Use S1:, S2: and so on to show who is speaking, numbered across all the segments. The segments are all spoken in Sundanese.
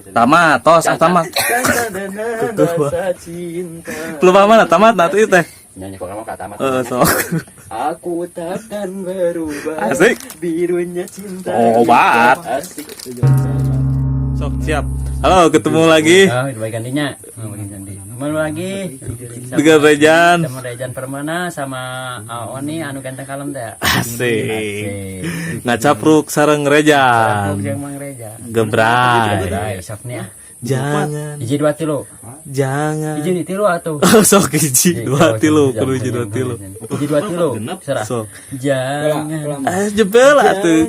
S1: Tamat, tos ah, tamat.
S2: Rasa cinta.
S1: Lupa mana tamat nah tuh teh.
S2: Nyanyi kok kamu kata tamat.
S1: Eh, sok.
S2: Aku takkan berubah.
S1: Asik.
S2: Birunya cinta.
S1: Obat.
S2: Asik.
S1: Sok siap. Halo, ketemu lagi
S2: Oh, itu bagian gantinya. Oh, bagian ganti. Kembali lagi
S1: dengan Rejan.
S2: sama Rejan Permana sama Oni anu ganteng kalem teh.
S1: Asik. Ngacapruk sareng Rejan.
S2: Jeung Mang Reja.
S1: Gebrai.
S2: Gebrai sok nih ah.
S1: Jangan,
S2: Hiji dua tilu.
S1: jangan.
S2: Hiji tilu atuh.
S1: Oh, sok hiji dua tilu, kudu hiji dua tilu.
S2: Hiji dua tilu. Serah.
S1: Sok.
S2: Jangan.
S1: Ah, jebel atuh.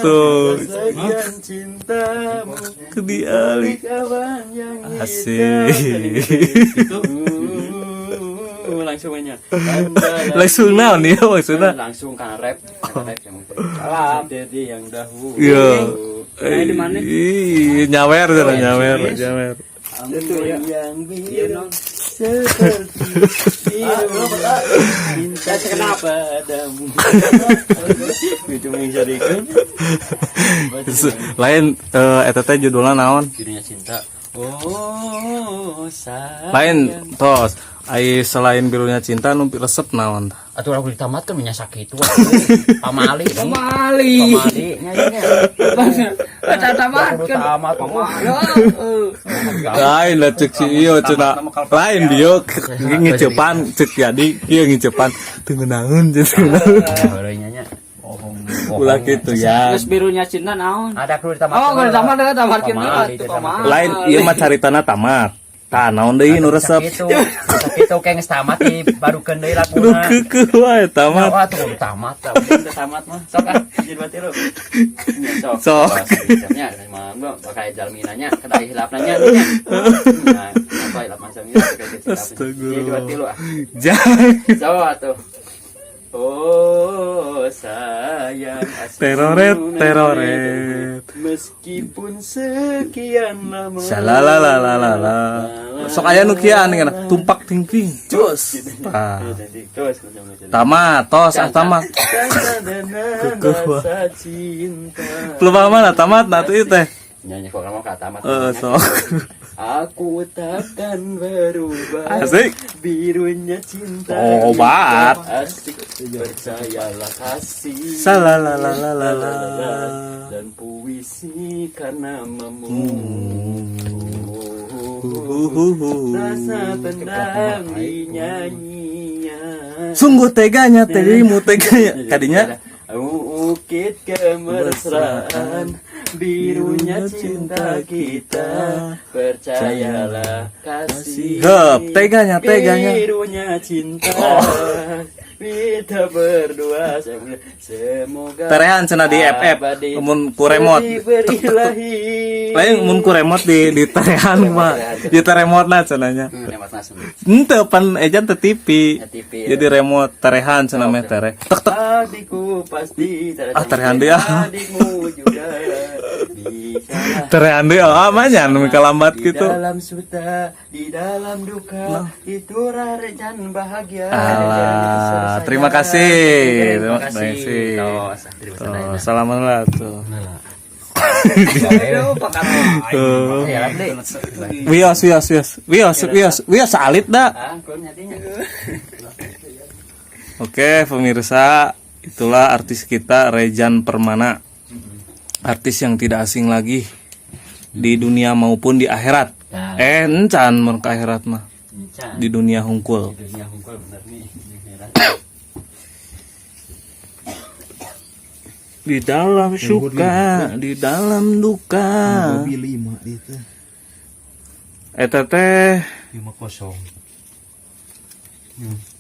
S1: Tuh.
S2: Rasakan cintamu
S1: Ke diali.
S2: kawan yang
S1: Asik.
S2: Langsung aja.
S1: Langsung naon ya maksudnya?
S2: Langsung kan rap, rap yang salam jadi yang dahulu.
S1: Iya. Ih, nyawer cenah, nyawer, nyawer.
S2: Ambon yang biru seperti biru cinta kepadamu. Itu menjadikan
S1: Lain eta teh judulna naon?
S2: judulnya cinta. Oh, sayang.
S1: Lain tos. Ai selain birunya cinta nu resep naon tah?
S2: Atuh lagu ditamatkan nya sakitu. Pamali.
S3: Pamali.
S2: Pamali nya nya.
S3: Tamat kan.
S2: Tamat pamali.
S1: Lain lah cek si iyo cenah. Lain dia ngecepan cek jadi kieu ngecepan teu ngeunaheun teu ngeunaheun.
S2: Baru nya.
S1: Ulah kitu ya.
S3: Terus birunya cinta naon?
S2: Ada kudu ditamatkan.
S3: Oh, kudu tamat tamat
S2: Pamali,
S3: tamat.
S1: Lain ieu mah caritana tamat. Tah naon deui nu resep?
S2: Sakitu, sakitu kayak geus tamat di barukeun deui
S1: Kudu
S2: laguna.
S1: keukeuh wae tamat.
S2: Wah, tuh kudu tamat, udah tamat mah. Sok ah, jadi mati lu. Nya, sok.
S1: Sok.
S2: Nya, mah gua bakal jalmi nanya, kada hilap nanya nya. Nah, apa hilap macam ini kayak gitu.
S1: Astagfirullah.
S2: Jadi mati lu ah.
S1: Jangan.
S2: Sok atuh. Oh sayang asik.
S1: Teroret, teroret.
S2: Meskipun sekian lama.
S1: Salalalalala. Sok aya nu kieu aneh tumpak tingking. Cus. Tah.
S2: Terus
S1: Tamat, tos ah tamat. Keukeuh wae.
S2: rasa cinta.
S1: Lupa mana tamat nah tuh teh.
S2: Nyanyi kok kamu kata tamat.
S1: Eh, sok.
S2: Aku takkan berubah.
S1: Asik.
S2: Birunya cinta.
S1: Obat.
S2: Asik. Percayalah kasih.
S1: Salalalalala.
S2: Dan puisi karena namamu.
S1: Uhuhu.
S2: Rasa tenang di nyanyian.
S1: Sungguh teganya dirimu teganya. Kadinya
S2: Ukit kemesraan birunya cinta kita, percayalah kasih.
S1: Hep, teganya, teganya.
S2: Birunya cinta kita berdua, semoga
S1: Terehan cenah di FF
S2: abadi
S1: mun ku remote.
S2: diberi ilahi.
S1: Lain mun ku remote di terehan mah. Di remote na cenahnya.
S2: Remote langsung.
S1: Henteu pan ejan teu TV.
S2: Ya, TV,
S1: Jadi remote terehan cenah meh tere. Tek tek.
S2: Adikku pasti
S1: Ah, terehan deui ah.
S2: Adikmu juga bisa.
S1: Terehan deui ah mah nya nu kalambat
S2: Di
S1: gitu.
S2: dalam suta, di dalam duka, itu rejan bahagia.
S1: Alah, terima kasih.
S2: Terima
S1: Terima
S2: kasih.
S1: kasih.
S2: Tos, terima
S1: Tuh,
S2: kasih.
S1: salaman lah tuh. Tuh.
S2: Ya, Bli.
S1: Wios, wios, wios. Wios, wios, wios salit dah.
S2: Ah, kurang nyatinya.
S1: Oke, pemirsa, itulah artis kita Rejan Permana. Artis yang tidak asing lagi di dunia maupun di akhirat.
S2: Nah.
S1: Eh, encan mun ke akhirat mah.
S2: Encan.
S1: Di dunia hungkul.
S2: Dunia hungkul bener nih.
S1: Di dalam suka, di dalam duka.
S4: Hobi lima itu.
S1: Eta teh
S4: 5-0.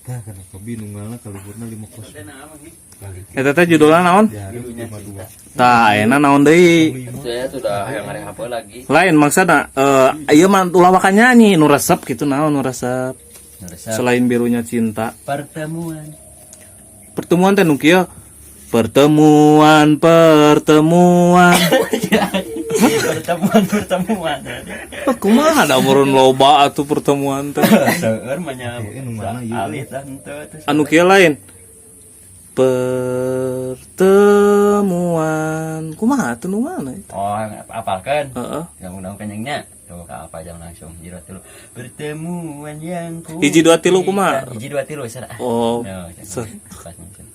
S4: Tah karena kopi nunggalna kaluhurna 5-0.
S1: Eta teh judulna naon?
S4: Ya, 5-2.
S1: Tah, ayeuna naon deui?
S2: Saya sudah yang ada apa lagi.
S1: Lain maksudna ieu mah ulah waka nyanyi nu resep gitu naon nu resep. Selain birunya cinta.
S2: Pertemuan.
S1: Pertemuan teh nu kieu. Pertemuan, pertemuan.
S2: Pertemuan, pertemuan.
S1: Kumaha da meureun loba atuh pertemuan teh.
S2: Seueur mah nya.
S4: Nu mana ieu?
S2: Alit tante.
S1: Anu kieu lain. Pertemuan. Pertemuan kumaha tuh, nu mana itu?
S2: Oh, apalkan.
S1: Heeh.
S2: Gampang kenyangnya. Tuh ka apa jangan langsung hiji dua tilu. Pertemuan yang ku.
S1: Hiji, dua, tilu kumaha?
S2: Hiji dua tilu sarah.
S1: Oh.
S2: No, pas langsung.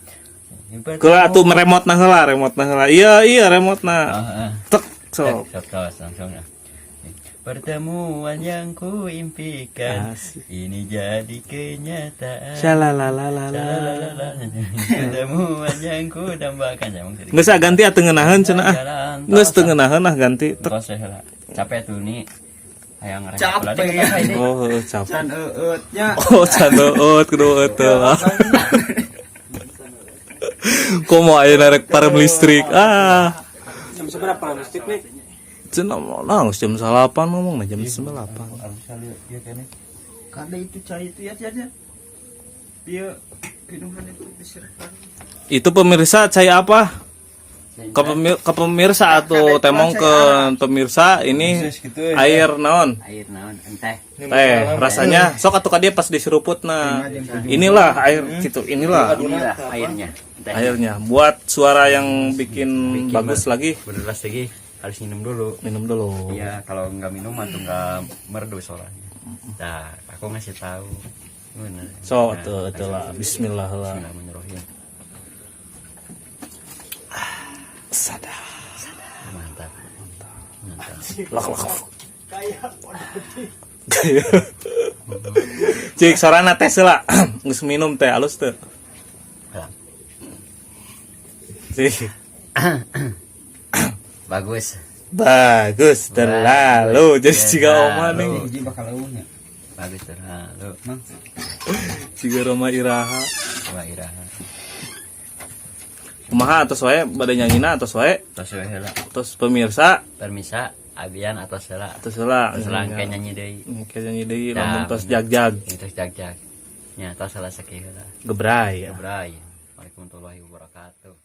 S1: Keula atuh remote na heula, remote na heula. Iya, iya, remote na.
S2: Heeh.
S1: Tek sok.
S2: Sok tos langsung ya. Pertemuan yang ku impikan
S1: Asik.
S2: ini jadi kenyataan.
S1: Shalalalala.
S2: Shalalalala. Pertemuan yang ku dambakan ya.
S1: Geus ah, ganti atuh, ngenaheun cenah ah. Geus teu ngeunaheun ah, ganti. Tek.
S2: Tos heula. Capek tuh nih. Hayang rehat.
S3: Capek.
S1: Oh, heuh, capek.
S3: Can eueutnya.
S1: Oh, can eueut kudu eueut teh lah. Komo ayeuna rek parem listrik ah.
S3: Jam seberapa listrik nih?
S1: Cenah nah, geus jam 9 ngomong nah, jam 9.
S4: Harusnya lihat dia kayaknya.
S3: Kada itu cai itu ya ya. Dia minuman itu diserang.
S1: Itu pemirsa cai apa? Ke pemirsa atau temong ke pemirsa ini
S4: Gitu ya.
S1: air naon?
S2: Air naon enteh.
S1: Teh, rasanya sok atuh ka dia pas diseruput nah. Inilah air gitu, inilah
S2: Inilah airnya. Enteh.
S1: airnya. Buat suara yang bikin bagus lagi,
S2: Berderas lagi harus minum dulu.
S1: Minum dulu.
S2: Iya, kalau nggak minum atau nggak merdu suaranya. Nah, aku ngasih tahu. Bener.
S1: So, tuh itulah bismillah lah.
S2: Bismillahirrahmanirrahim.
S1: Sadar.
S2: Mantap. Mantap.
S1: Lak lak lak. Kayak. Cik sorana tes lah. Geus minum teh alus teu.
S2: Alah.
S1: Cik.
S2: Bagus.
S1: Bagus terlalu. Jadi jiga oma nih.
S3: Hiji bakal eueuhnya.
S2: Bagus terlalu.
S3: Mang.
S1: Jiga Rhoma Iraha.
S2: Wah, iraha.
S1: Kumaha atos wae bade nyanyina atos wae.
S2: Tos we heula.
S1: Terus pemirsa.
S2: Permisa abian atos heula.
S1: Atos heula.
S2: Tos heula engke nyanyi deui.
S1: Engke nyanyi deui
S2: Nah,
S1: lamun tos jag-jag.
S2: Itu jag-jag. Nya tos heula sakieu heula.
S1: Gebray ya.
S2: Gebray. Waalaikumsalam warahmatullahi wabarakatuh.